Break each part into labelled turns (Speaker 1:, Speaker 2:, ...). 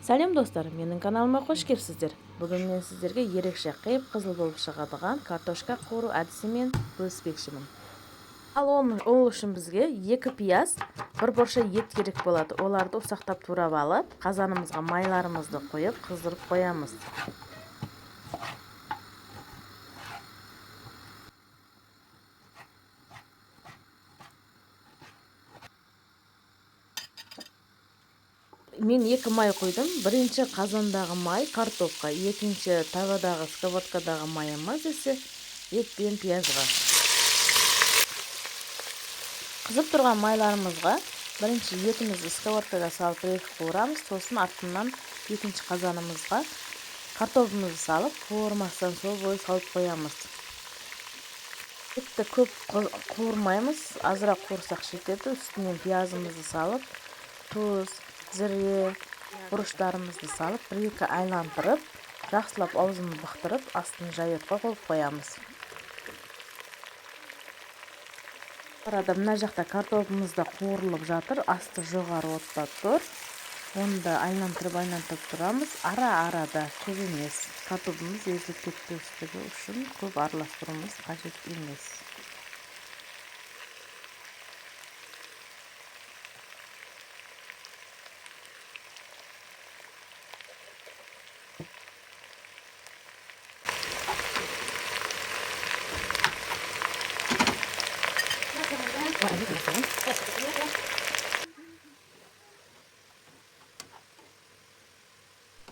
Speaker 1: Сәлем достар, менің каналыма қош келіпсіздер. Бүгін мен сіздерге ерекше қып-қызыл болып шығадыған картошка қуыру әдісімен бөліспекшімін. Ал ол үшін бізге 2 пияз, 1 борша ет керек болады. Оларды ұсақтап турап алып, қазанымызға майларымызды қойып, қыздырып қоямыз. Мен 2 май қойдым. Бірінші қазандағы май картопқа, екінші табадағы сковородкадағы майымыз есе ет пен пиязға. Қызып тұрған майларымызға бірінші етімізді сковородкаға салып бір-екі қуырамыз, сосын артынан екінші қазанымызға картопымызды салып, қуырмастан сол бойы салып қоямыз. Етті көп қуырмаймыз, азырақ қуырсақ жетеді. Үстінен пиязымызды салып, тұз, зіре, бұрыштарымызды салып, бір-екі айлантырып, жақсылап аузын бықтырып, астын жай отқа қойып қоямыз. Арада мына жақта картопымыз да қуырылып жатыр, асты жоғары отта тұр. Оны да айлантырып-айлантырып тұрамыз. Ара-арада көп емес. Картопымыз езіліп кетпестігі үшін көп араластыруымыз қажет емес.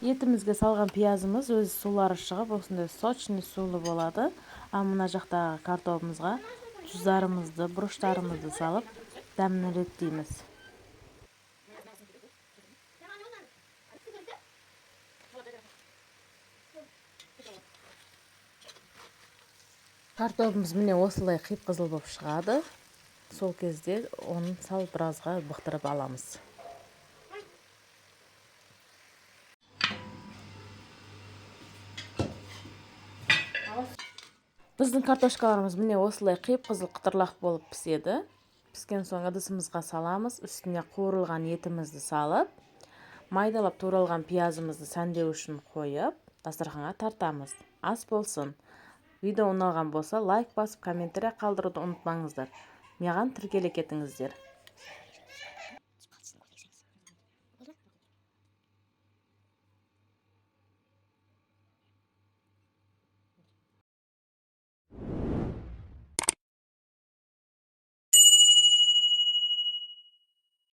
Speaker 1: Етімізге салған пиязымыз өз сулары шығып, осындай сочный сулы болады. Ал мына жақтағы картопымызға тұздарымызды, бұрыштарымызды салып, дәмін реттейміз. Картопымыз міне осылай қып-қызыл болып шығады. Сол кезде оны сал біразға бықтырып аламыз. Біздің картошкаларымыз міне осылай қып-қызыл қытырлақ болып піседі. Піскен соң ыдысымызға саламыз, үстіне қуырылған етімізді салып, майдалап туралған пиязымызды сәндеу үшін қойып, дастарханға тартамыз. Ас болсын. Видео ұнаған болса, лайк басып, комментария қалдыруды ұмытпаңыздар. Маған тіркеле кетіңіздер.